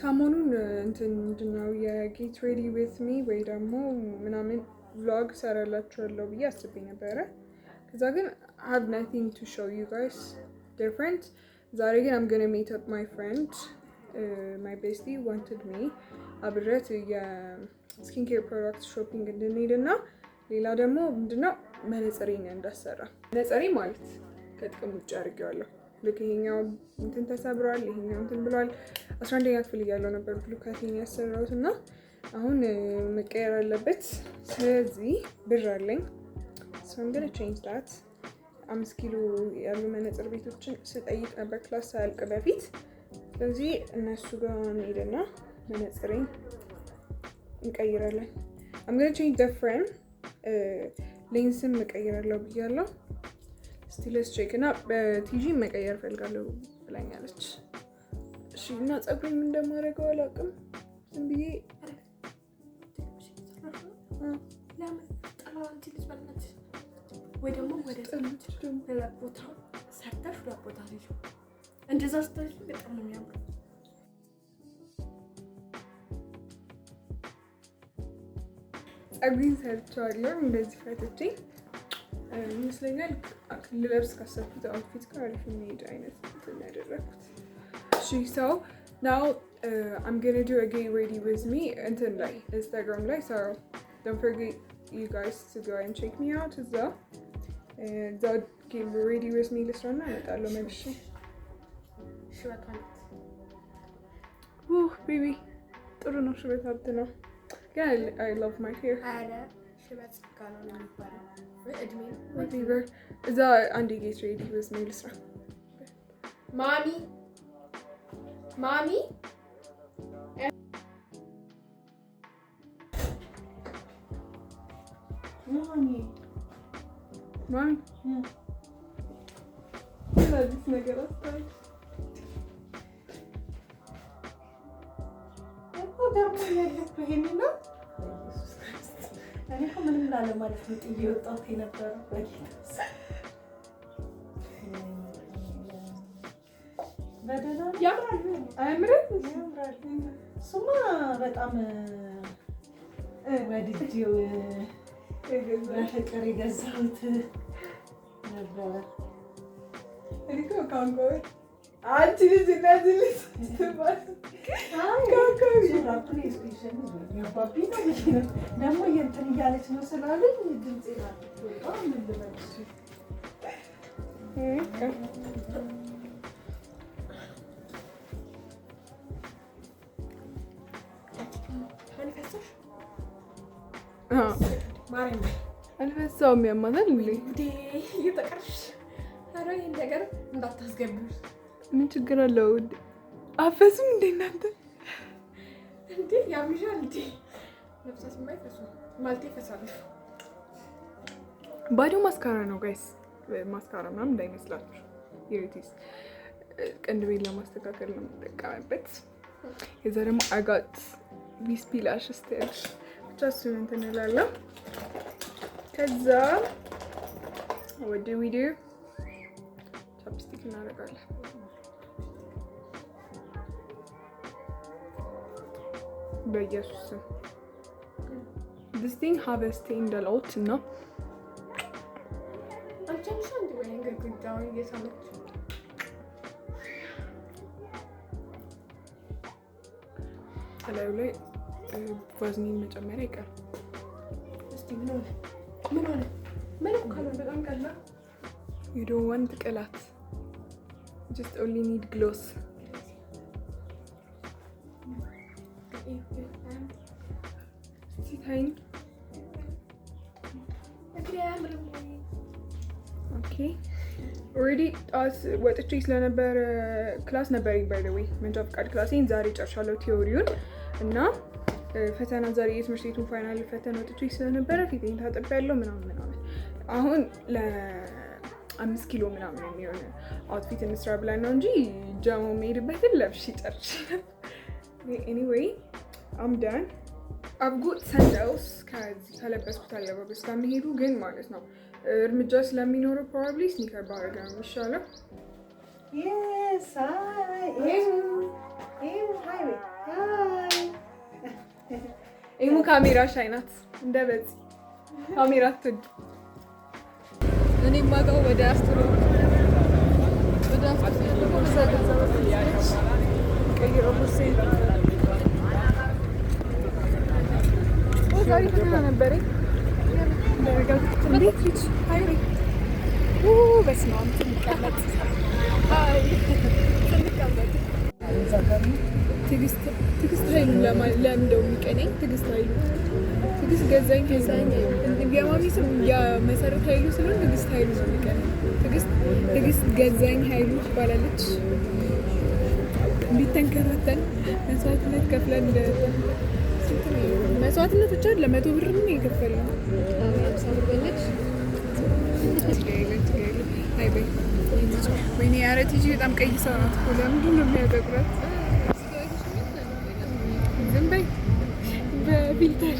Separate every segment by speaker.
Speaker 1: ሰሞኑን እንትን ምንድነው የ get ready with me ወይ ደግሞ ምናምን vlog ሰራላችኋለሁ ብዬ አስቤ ነበረ። ከዛ ግን I have nothing to show you guys different። ዛሬ ግን I'm gonna meet up my friend, my bestie wanted me አብሬያት የ skin care product shopping እንድንሄድ እና ሌላ ደግሞ ምንድነው መነጽሬን እንዳሰራ። መነጽሬ ማለት ከጥቅም ውጭ አድርጌዋለሁ። ልክ ይሄኛው እንትን ተሰብሯል፣ ይሄኛው እንትን ብሏል። 11ኛ ክፍል እያለሁ ነበር blue cut ኤን ያሰራሁት እና አሁን መቀየር አለበት። ስለዚህ ብር አለኝ፣ so I'm gonna change that። 5 ኪሎ ያሉ መነጽር ቤቶችን ስጠይቅ ነበር class ሳያልቅ በፊት። ስለዚህ እነሱ ጋር እንሄድና መነጽሬን እንቀይራለን። I'm gonna change the frame፣ lens ም እቀይራለሁ ብያለሁ። እስቲ let's check እና በቲጂ መቀየር እፈልጋለሁ ብላኛለች። እሺ እና ፀጉሬን ምን እንደማደርገው አላውቅም። ዝም ብዬ
Speaker 2: ወይ ደግሞ ወደ ሁለት ቦታ ሰርተሽ ሁለት ቦታ እንደዛ ስትል በጣም ነው የሚያምረው።
Speaker 1: ፀጉሬን ሰርቼዋለሁ እንደዚህ ፈትቼ ይመስለኛል። ልለብስ ካሰብኩት outfit ጋር አሪፍ የሚሄድ አይነት እንትን ያደረኩት። እሺ፣ so now I'm gonna do a get ready with me እንትን ላይ ኢንስታግራም ላይ፣ so don't forget you guys to go and check me out እዛ። እዛ get ready with me ልስራና እመጣለሁ መልሼ። Baby ጥሩ ነው፣ ሽበት ሀብት ነው። ግን I love my hair።
Speaker 2: ሽበት ጸጋ ነው የሚባለው። እድሜ
Speaker 1: Whatever፣ እዛ አንድ get ready with me ልስራ።
Speaker 2: ማሚ ማሚ።
Speaker 1: ማሚ፣ አዲስ ነገር አስተዋልሽ?
Speaker 3: ገርሞኛል እኮ ይሄንን ነው። እኔ እኮ ምንም ላለማለት ነው ጥዬ የወጣሁት የነበረው። በጌታ በደህና ነው።
Speaker 2: ያምራል።
Speaker 1: አያምርም?
Speaker 3: ያምራል። እሱማ በጣም ወድጄው በፍቅር የገዛሁት ነበረ።
Speaker 1: እኔ እኮ ካንጎ አንቺ ልጅ እናዚህ ልጅ ስትባል
Speaker 3: ሱራቱን ያባቢ ነው ብዬ ነው። ደግሞ የእንትን እያለች ነው ስላሉኝ ድምፄ ወጣ። ምን ልበል እሺ?
Speaker 2: ማን ፈሳሽ ማርያም።
Speaker 1: አልፈሳውም። ያማታል እንዴ?
Speaker 2: እንዴ እየተቀርሽ፣ ኧረ ይሄን ነገር እንዳታስገቢው።
Speaker 1: ምን ችግር አለው? አፈሱም እንዴ እናንተ?
Speaker 2: እንዴ ያምሻል እንዴ? ነፍሳት የማይፈሱ ማለቴ ይፈሳሉ።
Speaker 1: ባዶ ማስካራ ነው guys። ማስካራ ምናምን እንዳይመስላችሁ። Here it is። ቅንድቤን ለማስተካከል ነው የምጠቀምበት። የዛ ደግሞ I got wispy lash style፣ ብቻ እሱን እንትን እላለሁ። ከዛ what we do chapstick እናደርጋለን። በኢየሱስ ስም this thing have a stained a lot እና
Speaker 2: አንቺ አንቺ እንዴ ወይ ግድግዳውን እየሳመች።
Speaker 1: እላዩ ላይ ቫዝሊን መጨመሪያ አይቀርም።
Speaker 2: እስቲ ምን ሆነ? ምን ሆነ? ምንም ካልሆነ በጣም ቀላል።
Speaker 1: You don't want ቅላት፣ just only need gloss። እስቲ ታይኝ።
Speaker 2: እግሬ አያምርም ወይ?
Speaker 1: Okay, already ጠዋት ወጥቼ ስለነበረ class ነበረኝ። By the way መንጃ ፈቃድ class ኤን ዛሬ ጨርሻለሁ theory ውን እና ፈተና ዛሬ የትምህርት ቤቱን final ፈተና ወጥቼ ስለነበረ ፊቴን ታጥቤያለሁ ምናምን ምናምን። አሁን ለ5 ኪሎ ምናምን የሚሆን outfit እንስራ ብለን ነው እንጂ ጀሞ የሚሄድበትን ለብሼ ጨርሼ ነበር። Anyway, I'm done. I've got sandals ከዚህ ከለበስኩት አለባበስ ጋር የሚሄዱ ግን ማለት ነው እርምጃ ስለሚኖረው probably sneaker ባረግ ነው የሚሻለው።
Speaker 3: Yes, hi. Ew, ew, hi, hi.
Speaker 1: Camera shy ናት እንደ በጽ ካሜራ አትወድ።
Speaker 4: እኔ የማውቀው ወደ አስትሮ ወደ አስትሮ ያለው በዛ ገዛ
Speaker 1: ቀይረው ቦርሳዬን። ኦ ዛሬ ፈተና ነበረኝ። እንዴት ልጅ hi በይ። ኦ በስመ አብ ስንቀመጥ
Speaker 4: Hi ስንቀመጥ
Speaker 1: ትዕግስት ትዕግስት ኃይሉ ለምንደው የሚቀነኝ ትዕግስት ኃይሉ ትዕግስት ገዛኝ ገዛኝ የማሚ ስም የመሰረት ኃይሉ ስለሆነ ትዕግስት ኃይሉ ነው የሚቀነኝ። ትዕግስት ትዕግስት ገዛኝ ኃይሉ ትባላለች። እንዲተንከራተን መስዋዕትነት ከፍለን ስንት ነው መስዋዕትነት ብቻ ለ100 ብር ምን የከፈልነው?
Speaker 4: 50 ብር በለች።
Speaker 1: Hi በይ። ወይኔ ኧረ ቲጂ በጣም ቀይ ሰው ናት እኮ ለምንድን ነው የሚያጠቁራት? ዝም በይ በ filter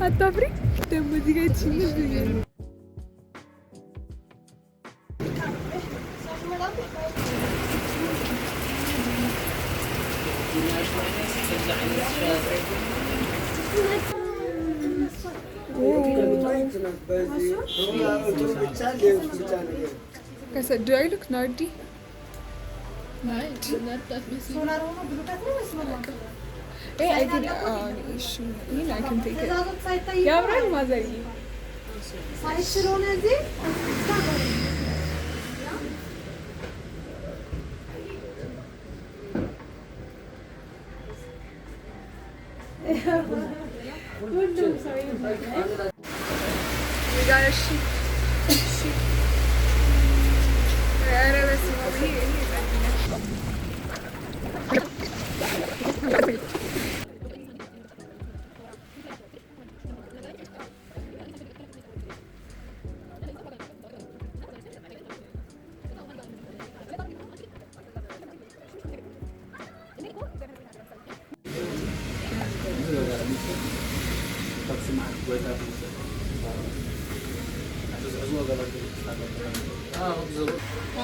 Speaker 1: አታፍሪ። ደግሞ እዚህ ጋር ይችላል። Do I look nerdy?
Speaker 3: ሶላር ሆኖ ብሉቀት ነው ወይስ normal?
Speaker 1: Hey, I can, እሺ፣ ይሄን I can take it.
Speaker 3: ትእዛዞት ሳይታይ
Speaker 1: ያምራል ማዘርዬ።
Speaker 3: Site ስለሆነ እዚህ ሁሉም ሰው
Speaker 1: We got a sheep. Sheep. ኧረ በስመ አብ ይሄ ይሄ ጸድ ነው።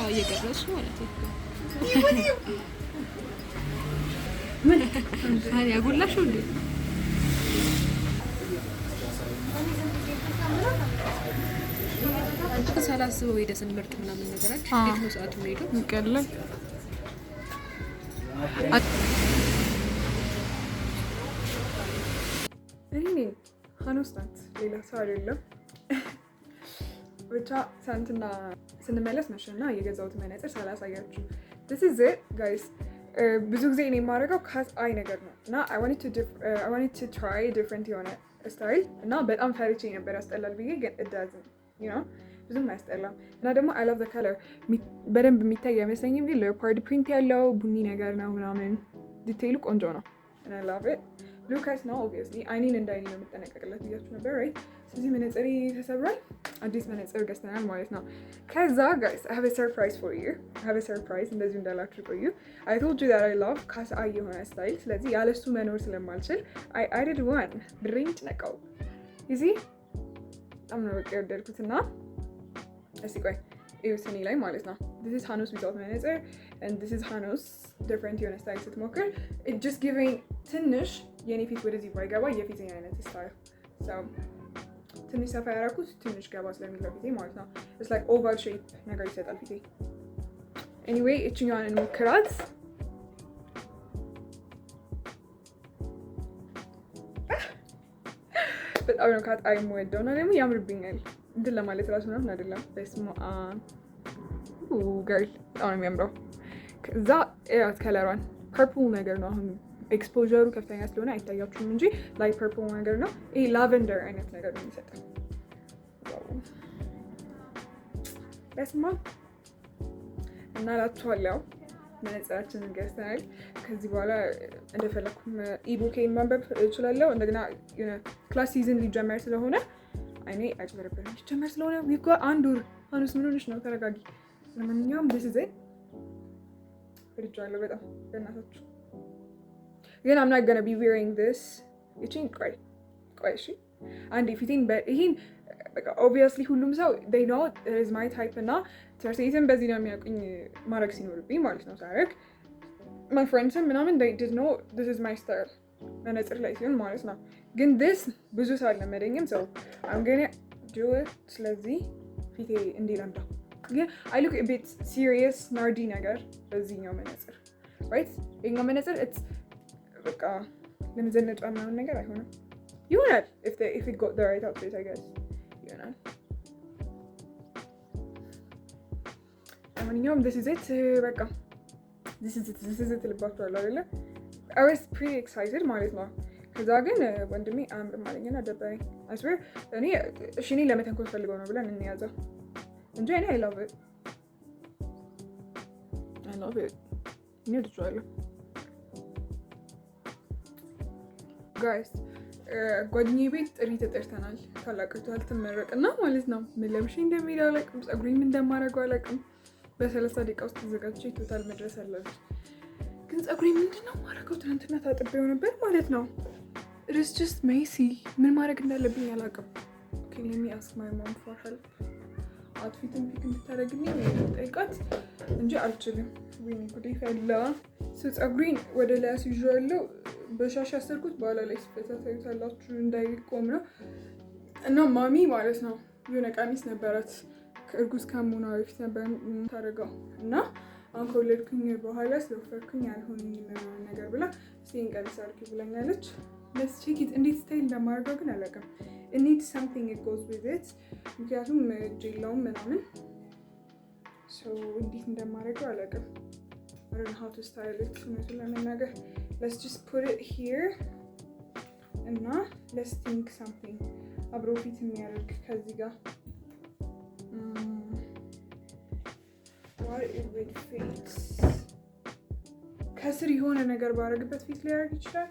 Speaker 4: እየቀረጽሽ ማለት ነው። ምን ያጎላሽው እንዴ? ሳላስበው ሄደ ስንመርጥ ምናምን ነገር አለ። እንዴት ነው ሰዓቱ የሚሄደው?
Speaker 1: ይቀላል። እኔ ነኝ ሀኖስ ናት፣ ሌላ ሰው አይደለም። ብቻ ትናንትና ስንመለስ መሸና የገዛሁት መነጽር ሳላሳያችሁ this is it, guys። ብዙ ጊዜ እኔ የማደርገው cat eye ነገር ነው እና I wanted to try different የሆነ style እና በጣም ፈርቼ ነበር ያስጠላል ብዬ፣ ግን it doesn't ብዙም አያስጠላም። እና ደግሞ I love the color። በደንብ የሚታይ አይመስለኝም፣ ግን leopard print ያለው ቡኒ ነገር ነው ምናምን detail ኡ ቆንጆ ነው እና I love it። Blue cut ነው obviously። አይኔን እንደ አይኔ ነው የምጠነቀቅለት ብያችሁ ነበር, right? ስለዚህ መነጽሬ ተሰብሯል። አዲስ መነጽር ገዝተናል ማለት ነው። ከዛ guys, I have a surprise for you. I have a surprise። እንደዚሁ እንዳላችሁ ቆዩ። I told you that I love cat eye የሆነ style። ስለዚህ ያለሱ መኖር ስለማልችል I added one። ብሬን ጭነቀው ይዚ በጣም ነው በቃ የወደድኩት። እና እስቲ ቆይ እዩት እኔ ላይ ማለት ነው። This is ሃኖስ without መነጽር and this is ሃኖስ different የሆነ style ስትሞክር። It just giving ትንሽ የኔ ፊት ወደዚህ ባይገባ የፊቴን አይነት style ትንሽ ሰፋ ያደረኩት ትንሽ ገባ ስለሚለው ፊቴ ማለት ነው። It's like oval shape ነገር ይሰጣል ፊቴ። Anyway, እችኛዋን እንሞክራት። በጣም ነው cat eye የምወደው እና ደግሞ ያምርብኛል። እንትን ለማለት ራሱ ምናምን አይደለም። በስመ አብ girl በጣም ነው የሚያምረው። ከዛ ያት color ሯን purple ነገር ነው። አሁን ኤክስፖዠሩ ከፍተኛ ስለሆነ አይታያችሁም እንጂ light purple ነገር ነው። ይሄ lavender አይነት ነገር ነው የሚሰጠው። በስመ አብ እና እላችኋለሁ መነጽራችንን ገዝተናል። ከዚህ በኋላ እንደፈለኩም ebook ኤን ማንበብ እችላለሁ። እንደገና class season ሊጀመር ስለሆነ አይኔ አይጭበረበርም። ሊጀመር ስለሆነ we've got አንድ ወር። ሀኑስ ምን ሆነሽ ነው? ተረጋጊ። ለማንኛውም this is it። ወድጄዋለሁ በጣም በእናታችሁ። ግን I'm not gonna be wearing this። ይቺን ቆይ ቆይ እሺ አንዴ ፊቴን ይሄን obviously ሁሉም ሰው they know it is my type እና ትምህርት ቤትም በዚህ ነው የሚያውቁኝ ማድረግ ሲኖርብኝ ማለት ነው። ሳደርግ my friends ም ምናምን they did know this is my style። መነጽር ላይ ሲሆን ማለት ነው። ግን this ብዙ ሰው አልለመደኝም። So I'm gonna do it። ስለዚህ ፊቴ እንዲለምደው ግን I look a bit serious nerdy ነገር በዚህኛው መነጽር right። ይሄኛው መነጽር it's በቃ ለመዘነጫ ምናምን ነገር አይሆንም። ይሆናል if it got the right outfit I guess ይሆናል። ለማንኛውም this is it በቃ this is it this is it ልባችኋለሁ አይደለ? I was pretty excited ማለት ነው። ከዛ ግን ወንድሜ አያምርም አለኝና ደበረኝ። I swear እኔ እሺ እኔ ለመተንኮል ፈልገው ነው ብለን እንያዘው እንጂ እኔ I love it I love it እኔ ወድጄዋለሁ። Guys ጓደኛዬ ቤት ጥሪ ተጠርተናል። ታላቅ እህቷ ልትመረቅ እና ማለት ነው ምን ለብሼ እንደሚሄድ አላውቅም። ፀጉሬን ምን እንደማደርገው አላውቅም። በ30 ደቂቃ ውስጥ ተዘጋጅቼ ቶታል መድረስ አለብኝ። ግን ፀጉሬ ምንድን ነው ማድረገው? ትናንትና ታጥቤው ነበር ማለት ነው። It's just messy ምን ማድረግ እንዳለብኝ አላውቅም። Okay let me ask my mom for help። Outfit ን pick እንድታደርግልኝ ጠይቃት እንጂ አልችልም። ወይኔ ጉዴ ፈላ። ፀጉሬን ወደ ላይ አስይዤዋለሁ። በሻሽ ያሰርኩት በኋላ ላይ ስፈታ ታዩታላችሁ እንዳይቆም ነው። እና ማሚ ማለት ነው የሆነ ቀሚስ ነበራት ከእርጉዝ ከመሆኗ በፊት ነበር የምታደርገው እና አሁን ከወለድኩኝ በኋላ ስለወፈርኩኝ አልሆነኝም ምናምን ነገር ብላ እስኪ ቀሚስ አድርጊ ብላኛለች። Let's check it። እንዴት style እንደማደርገው ግን አላውቅም። It needs something it goes with it ምክንያቱም እጅ የለውም ምናምን so እንዴት እንደማደርገው አላውቅም። I don't know how to style it እውነቱን ለመናገር let's just put it here እና let's think something አብሮ fit የሚያደርግ ከዚህ ጋር what it would fit ከስር የሆነ ነገር ባደርግበት fit ሊያደርግ ይችላል።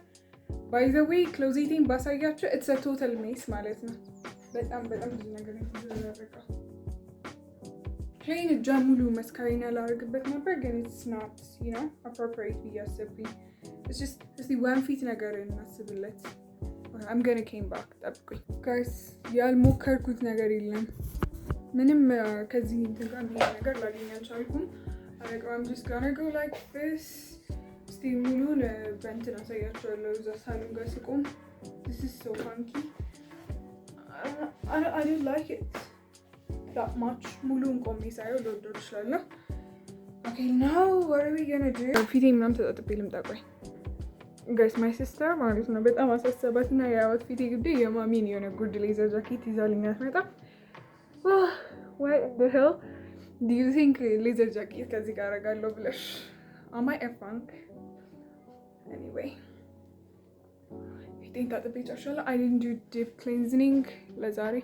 Speaker 1: By the way closet ኤን ባሳያችሁ it's a total mess ማለት ነው። በጣም በጣም ብዙ ነገር ነው የተዘረቀው። Plain እጇ ሙሉ መስካሪና ላደርግበት ነበር ግን it's not you know appropriate ብዬ አሰብኩኝ። እስቲ one fit ነገር እናስብለት። I'm gonna came back ጠብቁኝ guys። ያልሞከርኩት ነገር የለም። ምንም ከዚህ እንትን ጋር የሚሄድ ነገር ላገኝ አልቻልኩም። I'm just gonna go like this። እስቲ ሙሉን በእንትን አሳያቸዋለሁ እዛ ሳሎን ጋር ስቆም። This is so funky I don't like it that much። ሙሉን ቆሜ ሳየው ልወደው እችላለሁ። Okay now what are we gonna do? ፊቴን ምናምን ተጣጥቤ ልምጣ። ቆይ guys my sister ማለት ነው በጣም አሳሰባት እና የ outfit ኤ ጉዳይ የማሚን የሆነ ጉርድ leather jacket ይዛልኝ አትመጣም። What the hell do you think leather jacket ከዚህ ጋር አደርጋለሁ ብለሽ? Am I a funk? Anyway ፊቴን ታጥቤ ጨርሻለሁ። I didn't do deep cleansing ለዛሬ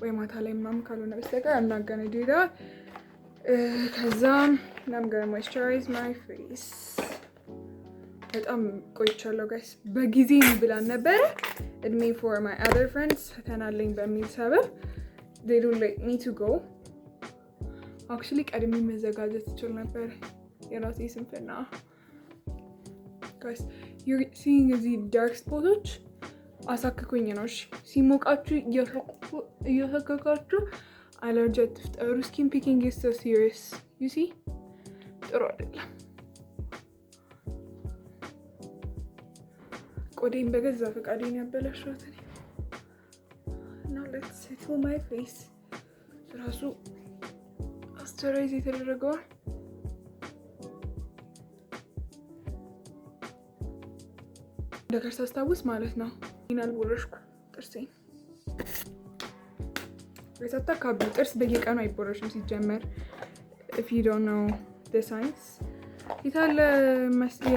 Speaker 1: ወይ ማታ ላይ ምናምን ካልሆነ በስተቀር I'm not gonna do that። ከዛ I'm gonna moisturize my face። በጣም ቆይቻለሁ guys። በጊዜ ብላን ነበረ እድሜ for my other friends ፈተና አለኝ በሚል ሰበብ they don't let me to go። Actually ቀድሜ መዘጋጀት እችል ነበር። የራሴ ስንፍና guys። You're seeing እዚህ dark spot ኦች አሳክኩኝ ነው። እሺ ሲሞቃችሁ እያሳከካችሁ አለርጂ አትፍጠሩ። Skin picking is so serious you see ጥሩ አይደለም። ቆዴን በገዛ ፈቃዴን ያበላሸሁት እኔ። Now let's settle my face። ራሱ moisturize የተደረገዋል። ነገር ሳስታውስ ማለት ነው አልቦረሽኩ ጥርሴን። አታካብዱ። ጥርስ በየቀኑ አይቦረሽም ሲጀመር። If you don't know the science። የታለ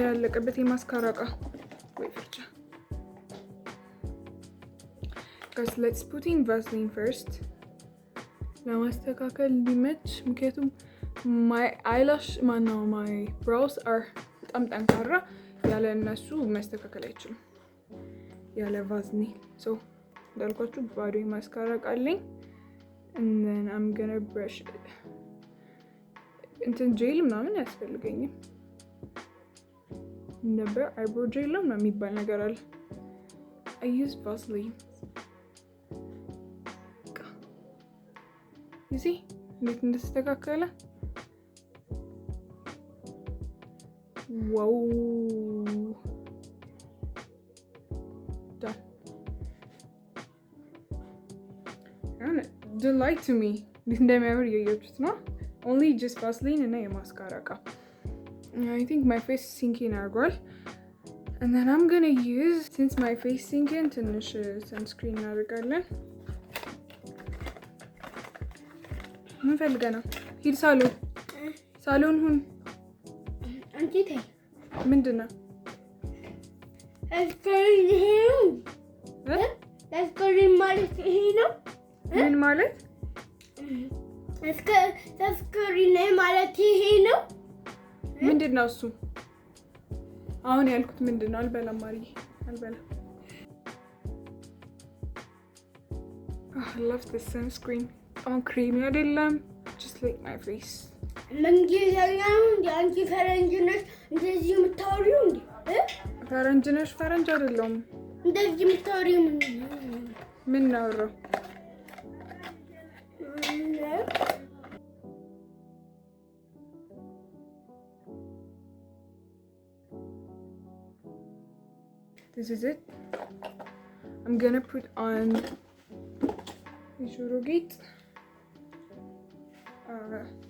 Speaker 1: ያለቀበት የማስካራ እቃ ወይ ፍርቻ። Guys let's put in Vaseline first ለማስተካከል እንዲመች። ምክንያቱም my eyelash ማነው my brows are በጣም ጠንካራ ያለ እነሱ መስተካከል አይችልም ያለ ቫዝሊን። So እንዳልኳችሁ ባዶ ማስካራ እቃ አለኝ። And then I'm gonna brush it። እንትን ጄል ምናምን አያስፈልገኝም ነበር። Eyebrow gel ነው ምናምን የሚባል ነገር አለ። I use Vaseline። እዚህ እንዴት እንደተስተካከለ wow! Don't lie to me. እንዴት እንደሚያምር እያያችሁት ነው። Only just Vaseline እና የማስካራ እቃ። I think my face sink in አድርጓል። And then I'm gonna use, since my face sink in, ትንሽ sunscreen እናደርጋለን። ምን ፈልገህ ነው? ሂድ ሳሎን፣ ሳሎን ሁን።
Speaker 2: አንቺ ተይ።
Speaker 1: ምንድን ነው?
Speaker 2: Sunscreen ይሄ ነው።
Speaker 1: እ?
Speaker 2: Sunscreen ማለት ይሄ ነው።
Speaker 1: ምን ማለት?
Speaker 2: Sunscreen ማለት ይሄ ነው።
Speaker 1: ምንድን ነው እሱ? አሁን ያልኩት ምንድን ነው? አልበላም ማርዬ፣ አልበላም። I love this sunscreen. በጣም creamy አይደለም። Just like my face.
Speaker 2: እንግሊዘኛ ነው እንዴ? አንቺ ፈረንጅ ነሽ እንደዚህ የምታወሪው እንዴ? እ?
Speaker 1: ፈረንጅ ነሽ? ፈረንጅ አይደለሁም።
Speaker 2: እንደዚህ የምታወሪው ምን ነው?
Speaker 1: ምን ናወራው? This is it. I'm gonna put on የጆሮ ጌጥ።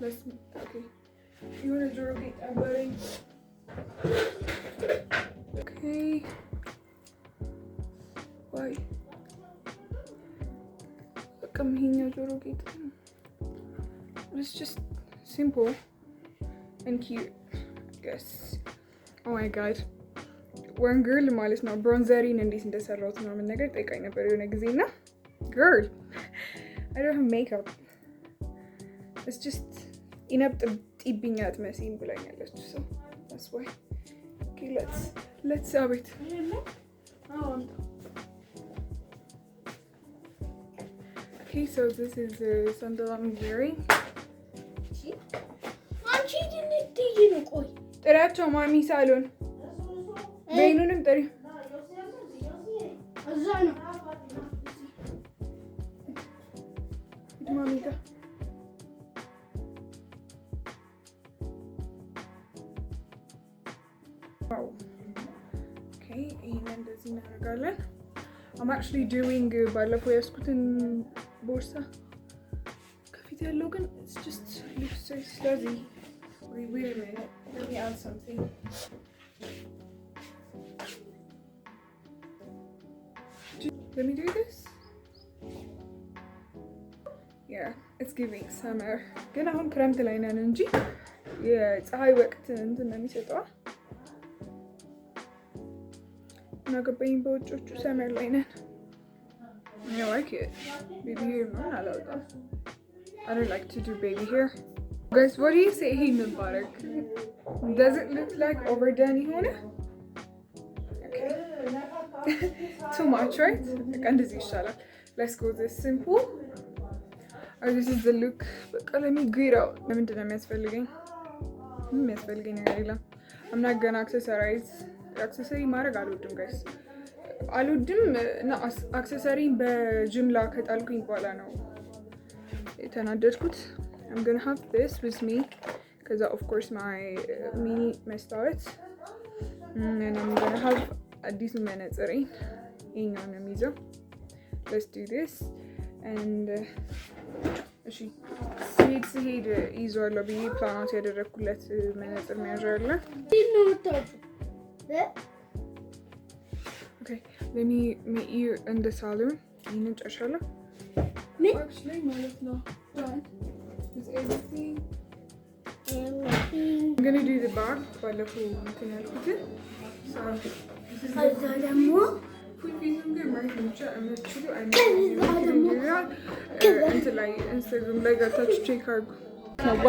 Speaker 1: Let's, okay. የሆነ ጆሮ ጌጥ ነበረኝ። Okay. Why? በቃ ይሄኛው ጆሮ ጌጥ። It's just simple and cute, I guess. Oh my God. One girl ማለት ነው bronzer ኤን እንዴት እንደሰራሁት ምናምን ነገር ጠይቃኝ ነበር የሆነ ጊዜ። እና girl, I don't have makeup. It's just ኢነብ ጢብኛ አትመስይም ብላኛለች። So that's why. Okay, let's አቤት፣ አዎ አምጣ። Okay, so this is the sandal I'm wearing.
Speaker 2: አንቺ ትንሽ ነው። ቆይ።
Speaker 1: ጥሪያቸው ማሚ፣ ሳሎን በይኑንም ጥሪ።
Speaker 2: እዛ ነው።
Speaker 1: ሂድ ማሚ ጋር። Wow. Okay, ይሄንን እንደዚህ እናደርጋለን። I'm actually doing ባለፈው ያዝኩትን ቦርሳ። ከፊት ያለው ግን it's just looks so sluzzy. Wait, wait a minute. Let me add something. Let me do this. Yeah, it's giving summer. ግን አሁን ክረምት ላይ ነን እንጂ የፀሐይ ወቅት እንትን ነው የሚሰጠዋ። እና ገባኝ በውጮቹ summer ላይ ነን። I like it. Baby hair ምናምን አላወጣም። I don't like to do baby hair. Guys, what do you say ይሄንን ባረግ? Does it look like overdone የሆነ? Okay. Too much, right? በቃ እንደዚህ ይሻላል። Let's go this simple. Or this is the look. በቃ let me get out. ለምንድን ነው የሚያስፈልገኝ? ምንም የሚያስፈልገኝ ነገር የለም። I'm not gonna accessorize. Accessory ማድረግ አልወድም guys። አልወድም። እና accessory ን በጅምላ ከጣልኩኝ በኋላ ነው የተናደድኩት። I'm gonna have this with me. ከዛ of course my mini መስታወት and I'm gonna have አዲሱ መነጽሬን፣ ይሄኛውን ነው የሚይዘው። Let's do this and እሺ ስሄድ ስሄድ ይዘዋለሁ ብዬ ፕላናት ያደረግኩለት መነጽር መያዣ አለ።
Speaker 2: እንዴት ነው የምታወጪው? እ?
Speaker 1: Okay, let me meet you in the salon. ይህንን ጨርሻለሁ።
Speaker 2: ምን?
Speaker 1: Actually ማለት ነው done with everything. I'm gonna do the bag ባለፈው እንትን ያልኩትን። So this is the
Speaker 2: ከዛ ደግሞ
Speaker 1: full ፊቱን ግን ማየት ብቻ የምትችሉ
Speaker 2: ከዛ ደግሞ
Speaker 1: እንትን ላይ ኢንስታግራም ላይ ገብታችሁ check አድርጉ።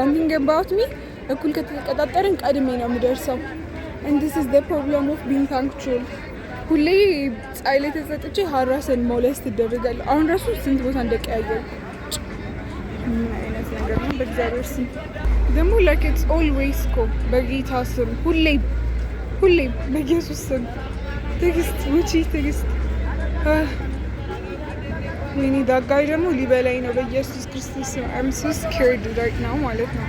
Speaker 1: One thing about me፣ እኩል ከተቀጣጠርን ቀድሜ ነው የምደርሰው። And this is the problem of being punctual. ሁሌ ፀሐይ ላይ ተሰጥቼ harass and molest ትደረጋለሁ። አሁን ራሱ ስንት ቦታ እንደቀያየርኩ። ምን አይነት ነገር ነው? በእግዚአብሔር ስም ደግሞ like it's always እኮ በጌታ ስም፣ ሁሌ ሁሌ በኢየሱስ ስም ትዕግስት ውጪ ትዕግስት። ወይኔ that guy ደግሞ ሊበላኝ ነው። በኢየሱስ ክርስቶስ ስም I'm so scared right now ማለት ነው።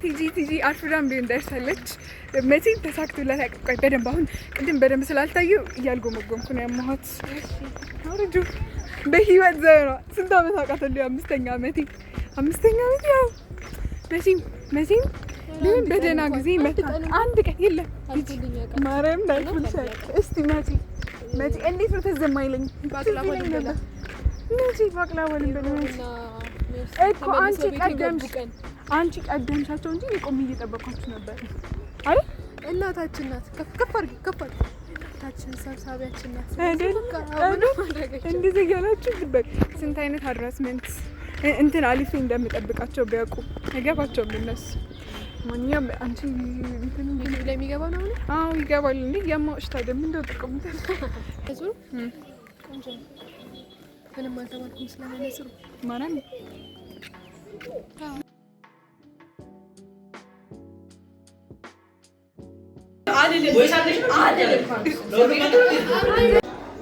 Speaker 1: ቲጂ ቲጂ አርፍዳም ቢሆን ደርሳለች። መቼም ተሳክቶላት አያውቅም። ቆይ በደንብ አሁን ቅድም በደንብ ስላልታዩ እያልጎመጎምኩ ነው ያማኋት። አውርጁ። በህይወት ዘመኗ ስንት ዓመት አውቃታለሁ? አምስተኛ ዓመቴ ያው መቼም መቼም ቢሆን በደህና ጊዜ መታ አንድ ቀን የለም። ማርያም እንዳልኩልሽ። እስቲ መቼ መቼ እንዴት ነው ትዝ የማይለኝ? ትዝ ይለኝ ነበር። መቼ ባቅላባ ልንበላ መቼ እኮ አንቺ ቀደምሻቸው እንጂ እኔ ቆሜ እየጠበኳችሁ ነበር አይደል?
Speaker 4: እናታችን ናት። ከፍ ከፍ አድርጊ፣ ከፍ አድርጊ። እናታችን ሰብሳቢያችን ናት።
Speaker 1: አይደል?
Speaker 4: በቃ ምንም ማድረግ አይቻልም።
Speaker 1: እንደዚህ እያላችሁ በቃ ስንት አይነት harassment እንትን አልፌ እንደምጠብቃቸው ቢያውቁ አይገባቸውም እነሱ። ማንኛውም አንቺ እንትን
Speaker 4: YouTube ላይ የሚገባ ነው አሁን።
Speaker 1: አዎ ይገባል እንዴ? የማውሽ ታዲያ ምን እንደው ጥቅሙ?
Speaker 4: መነጽሩ ቆንጆ ነው። ምንም አልተባልኩም ስለ መነጽሩ።
Speaker 1: ማርያም።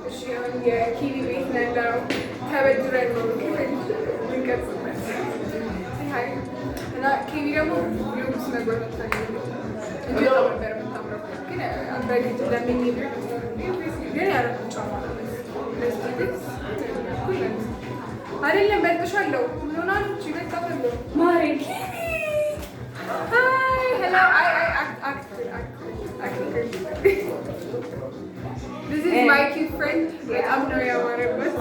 Speaker 1: እሺ አሁን የኪሪ ቤት ነው ያለነው። ተበድረን ነው ክፍል ልንቀርጽበት። Hi እና ኪሪ ደግሞ vlog ውስጥ መግባት አትፈልግም እንጂ በጣም ነበር የምታምረው። ግን በግድ ለምኜ ግን ያደረኩት ጫማ ነው። አይደለም በልጥሻለሁ። ምን ሆና ነው? ይበልጣታለሁ። ማሬ ኪሪ፣ hi, hello። አይ አይ act act act act. This is my cute friend. በጣም ነው ያማረበት።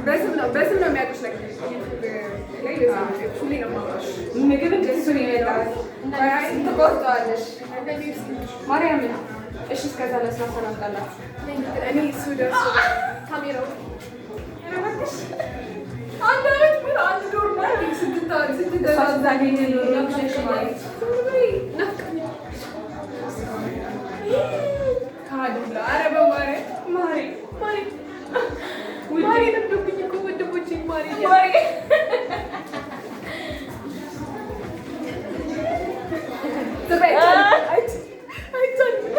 Speaker 1: በስም ነው የሚያውቅሽ። Like YouTube ላይ በስም ነው የሚያውቅሽ። ሁሌ ነው የማወራሽ።
Speaker 5: ምግብ
Speaker 1: እሱን ይመጣል።
Speaker 5: ትቆርጠዋለሽ ማርያምን። እሺ እስከዛ ለስላሳ ላምጣላችሁ።
Speaker 1: እኔ እሱ ደርሶ
Speaker 4: ካሜራው
Speaker 1: ኧረ እባክሽ አንድ አመት ሙሉ አንድ ዶር ማለት
Speaker 5: እሷ ስታገኝ ማለት
Speaker 1: ካድላ ኧረ በማርያም ማሬ ማሬ
Speaker 4: ማሬ ለምዶብኝ እኮ ወንድሞቼ ማሬ
Speaker 1: ማሬ። ዝም በይ፣ አይቻልም።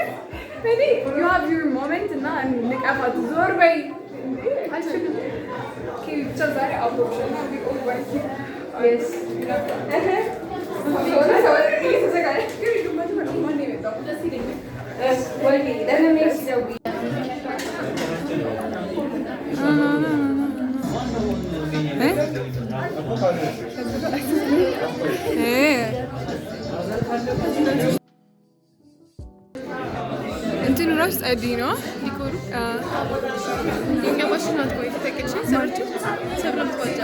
Speaker 1: እኔ you have your moment እና ንቀፋት ዞር በይ አልችልም። Okay ብቻ ዛሬ አብሮሻል እና we all want you.
Speaker 5: Yes.
Speaker 1: እየተዘጋጀ ግን ድመቱ ማን ነው የመጣው?
Speaker 4: ደስ ይለኛል።
Speaker 5: ወይ ለምን ሲደውይ
Speaker 1: እ? እ እንትኑ ራሱ ጸዲ ነው።
Speaker 4: Decor ኡ የኛ ማሽን ናት እኮ የተጠቀችኝ ሰብርች ሰብረ ምትዋጫ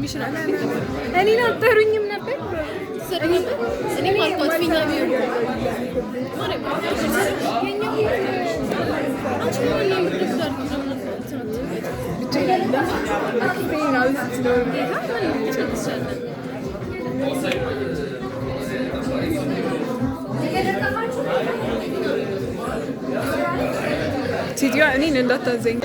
Speaker 4: ሚሽን አት
Speaker 1: እኔን አልጠሩኝም ነበር።
Speaker 4: ትሰሪ ነበር። እኔም አልኳት ፊኛ ቢሆን ማርያም አንቺ ምን ነው የምትደርጊው? ለምን እንትን አትይም?
Speaker 1: አክስቴን አውስት ነው።
Speaker 4: ጌታ ማለት ትችላለህ።
Speaker 1: ሴትዮዋ እኔን እንዳታዘኝ።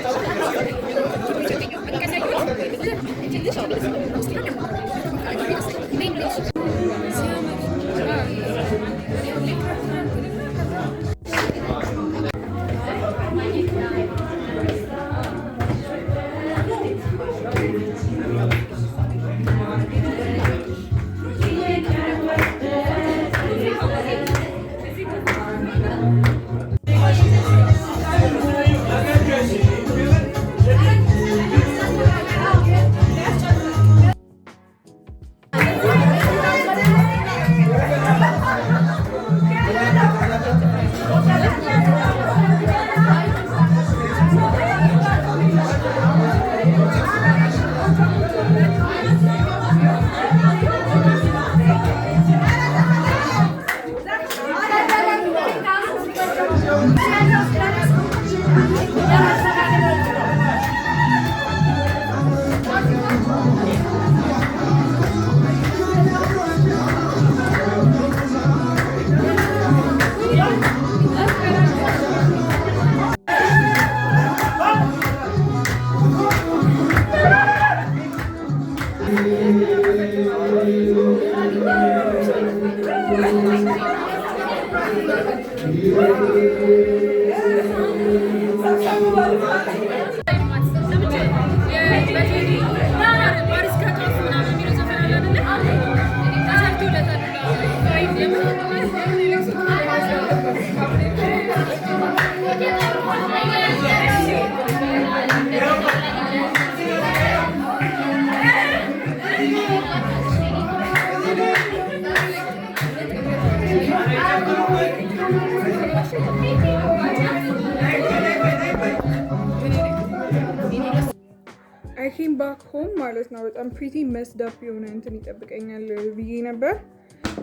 Speaker 1: came back home ማለት ነው በጣም pretty messed up የሆነ እንትን ይጠብቀኛል ብዬ ነበር።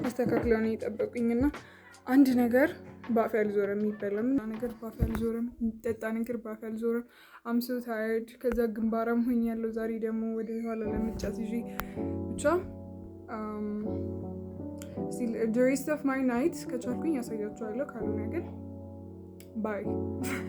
Speaker 1: አስተካክለው ነው የጠበቁኝ እና አንድ ነገር በአፌ አልዞረም፣ የሚበላም ነገር በአፌ አልዞረም፣ የሚጠጣ ነገር በአፌ አልዞረም። I'm so tired። ከዛ ግንባራም ሆኛለሁ። ዛሬ ደግሞ ወደ ኋላ ለመጫት ይዤ ብቻ rest of my night ከቻልኩኝ ያሳያችኋለሁ፣ ካልሆነ ግን bye።